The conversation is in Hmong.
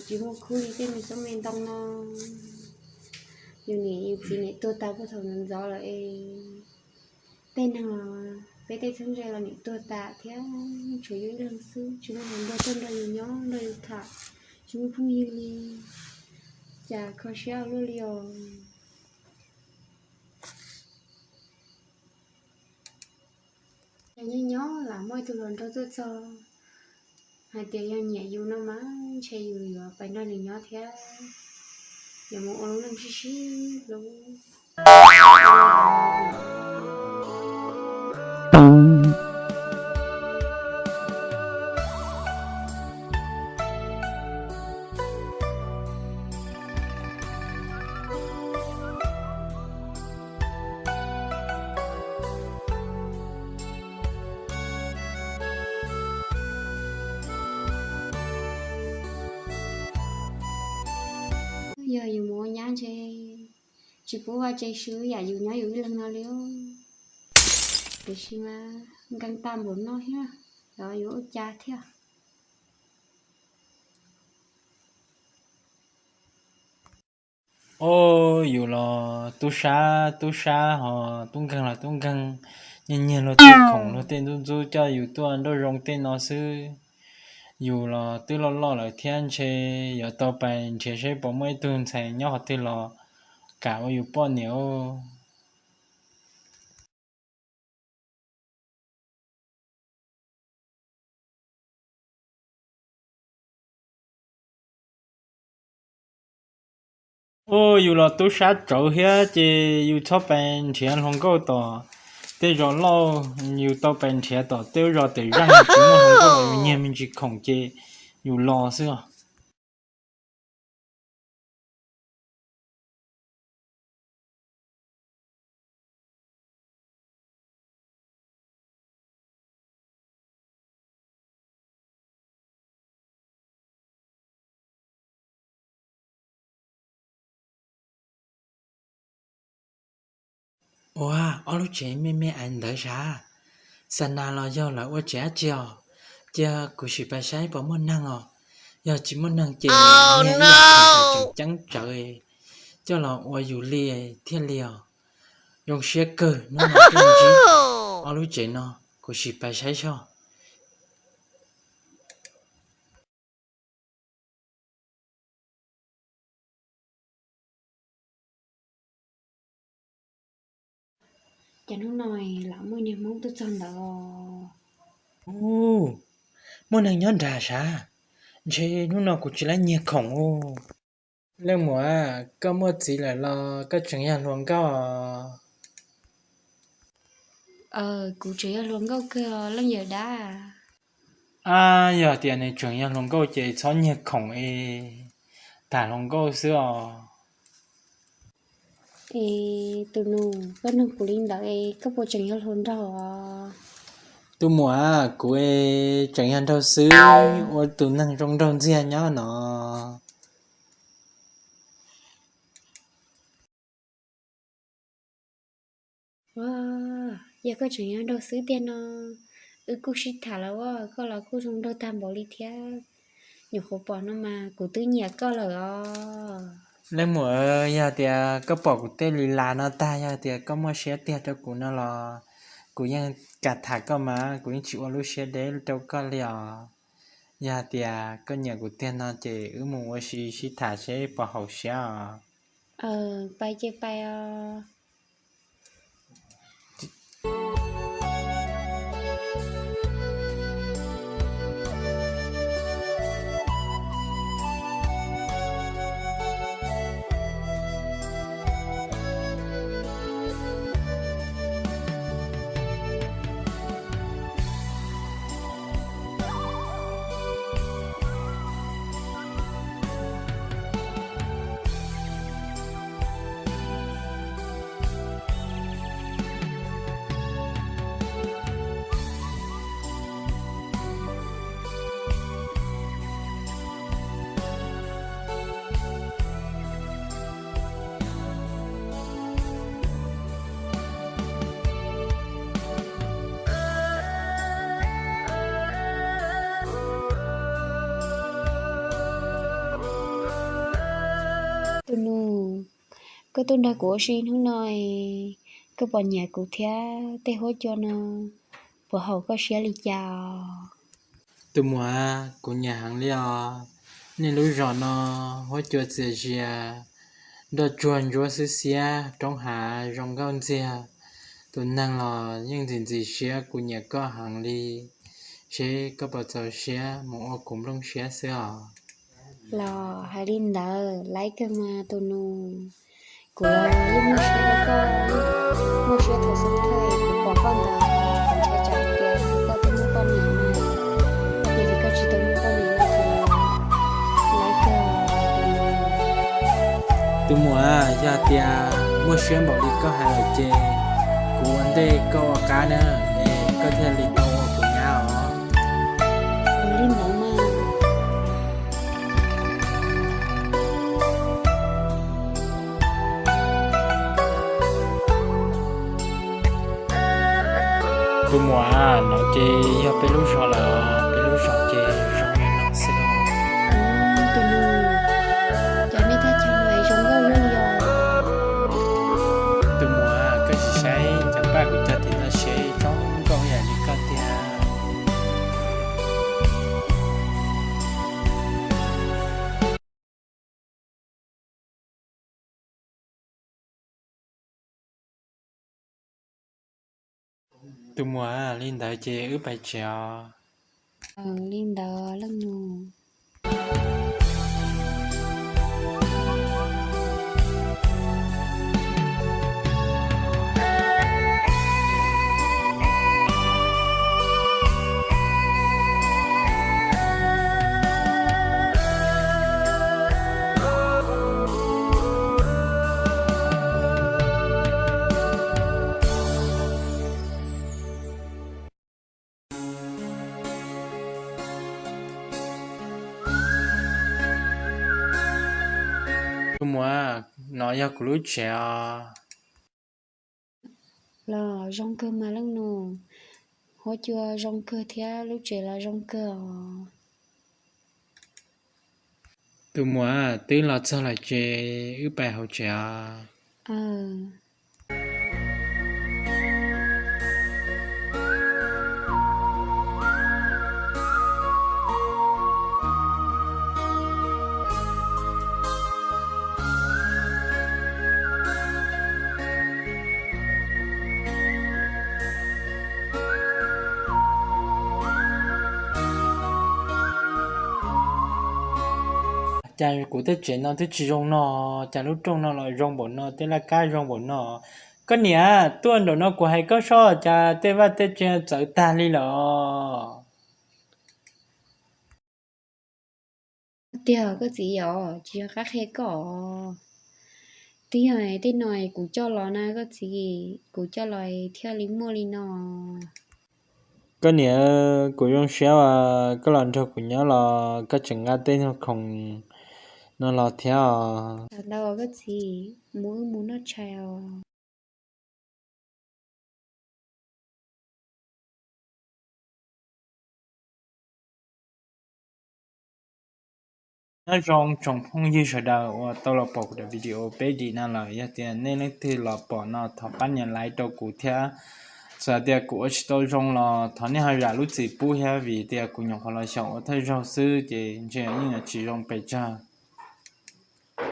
Tsis muaj khub li tej me xoob me ntoo no. Yus niam yus txiv nim tuag tas puag thaum ntxov ntxov lawm es tej neeg los peb tej txheeb ze los nim tuag tas thiab, tshuav yus ib leeg xwb, tsis muaj hluas nraug tuaj nrog yus nyob nrog yus tham, tsis muaj phooj ywg li, cas kho siab ua luaj li os. Yog nyob nyob lam muaj ib tug hluas nraug tuaj txog hais tias yog nyiam yus no mas ntshe yus yuav pais nrog nws nyob thiab, yuav mus ua lub neej sib sib hlub. Yog yus mus ua nyab ntshe tsis pub vaj tse swb yam yus nyob yus ib leeg no li. Tiam sis mas nkees tag npaum no thiab, los yuav ua cas thiab. Os, yus los tub sab tub sab ho tub nkeeg los tub nkeeg, nyiag nyiag luag tej khoom luag tej ntxub ntxub coj yus tuaj nrauj zoo tej no xwb. Yus los twb loj loj lawm thiab ntshe yuav tau pais nrhiav saib puas muaj ib tug ntxhais nyob qhov twg los kam ua yus poj niam. Os, yus los tub sab tsawv thiab ces yus txhob pais nrhiav hluas nkauj tom tej zos loj, yus tau pais nrhiav tom tej zos tawm zaj tsis muaj hluas nkauj los yus nyiag me ntsis khoom ces yus los xwb os. Ua, ob lub tsev me me ais ntawd sav, xa nas los yog lawv ua tsev dab tsi os? Cia kuv sim pais saib puas muaj neeg os. Yog tsis muaj neeg ces tseem ceeb tsawv coj los ua yus li thiaj li os. Zoo siab kawg hnub no tuaj ntsib ob lub tsev no, kuv sim pais saib soj. Cas hnub no lam muaj niag Hmoob tuaj txog ntawd os. Ub, muaj neeg nyob nrad sav, ntshe hnub no kuv tsis laib nyiag khoom ub. Leej muam, koj muaj txiv lawm los koj tseem yog hluas nkauj? Kuv tseem yog hluas nkauj kawg os leej yawm dab. Ab, yog tias nws tseem yog hluas nkauj ces txhob nyiag khoom es tham hluas nkauj xwb os. Es tus nus, koj nug kuv li ntawd es koj puas tseem yog hluas nraug os? Tus muam, kuv es tseem yog nraug xwb, ua tus neeg zoo nraug ntxiag nyob no. Yog koj tseem yog nraug xwb tiag no, wb kuj sib tham los as, koj los kuj zoo nraug tag npaum li thiab. Nyuam qhuav pom no mas kuv twb nyiam koj lawm os. Leej muam, yog tias koj pom kuv tej li las no tag, yog tias koj muaj siab tiag rau kuv no los kuv yeej kam tham koj mas, kuv yeej tsis ua lub siab deb rau koj li os. Yog tias koj nyiam kuv tiag no ces wb mus ua si sib tham seb puas haum siab os. Pais ces pais os. Koj tuaj nrog kuv ua si hnub no, koj puas nyiam kuv thiab tej huab cua no, puas haum koj siab li cas os? Tus muam, kuv nyiam heev li os. Nej lub zos no huab cua txias zias, nroj tsuag ntsuab xwb xiab, roob hav zoo nkauj ntxiag. Tus neeg los yeej ntxim ntxim siab, kuv nyiam koj heev li. Seb koj puas txaus siab mus ua kuv nplooj siab xwb os? Los hais li ntawd laiv kawg mas tus nus. Kuv los yeej muaj siab rau koj, muaj siab thaum xub thawj kuv pom koj ntawd, kuv ntshai tsam tias koj twb muaj poj niam na. Yog tias koj tsis tau muaj poj niam no ces laiv kawg tus nus. Tus muam, yog tias muaj siab npaum li koj hais lawm ces kuv ua ntej koj ua qab na, es koj thiaj li tau ua kuv nyab os. Ua li ntawd mas. Tus muam, no ces yog peb lub zos lawm, peb lub zos ces zoo li no xwb. Tus nus, cov nej thaj chaw zoo nkauj zoo yos. Tus muam, koj sim saib cov paj kuv cog tim no seb zoo nkauj ib yam li koj tiag. Tus muam, li ntawd ces wb pais tsev os. Li ntawd leej nus. Tus muam, no yog kuv lub tsev os. Los zoo kawg mas leej nus, huab cua zoo kawg thiab lub tsev los zoo kawg os. Tus muam, twb los txog lawm ces wb pais hauv tsev os. Cas kuv tej tsev no twb tsis zoo no, cas lub rooj no los zoo npaum no, tej laj kab zoo npaum no. Koj niam, tuaj nraum no kuv hais koj soj, cas tej vaj tej tsev txawv tag li lawm. Tiag koj txiv os, tsis yog qab qhia koj. Twb yog tej no kuv coj los na koj txiv, kuv coj los thiaj li muaj li no. Koj niam, kuv zoo siab uas koj los nrog kuv nyob los koj tseem nqa tej khoom no los thiab os. Ntau koj txiv, mus wb mus noj tshais os. Nyob zoo tsoom phooj ywg sawv daws uas tau los pom kuv daim video peb dim no lawm, yog tias nej leej twg los pom no thov pab nias like rau kuv thiab. Txawm tias kuv ua tsis tau zoo los thov nej ho zam lub txim pub thiab, vim tias kuv nyuam qhuav los xyaum ua thawj zaug xwb ces ntshe yeej yuav tsis zoo pes tsawg.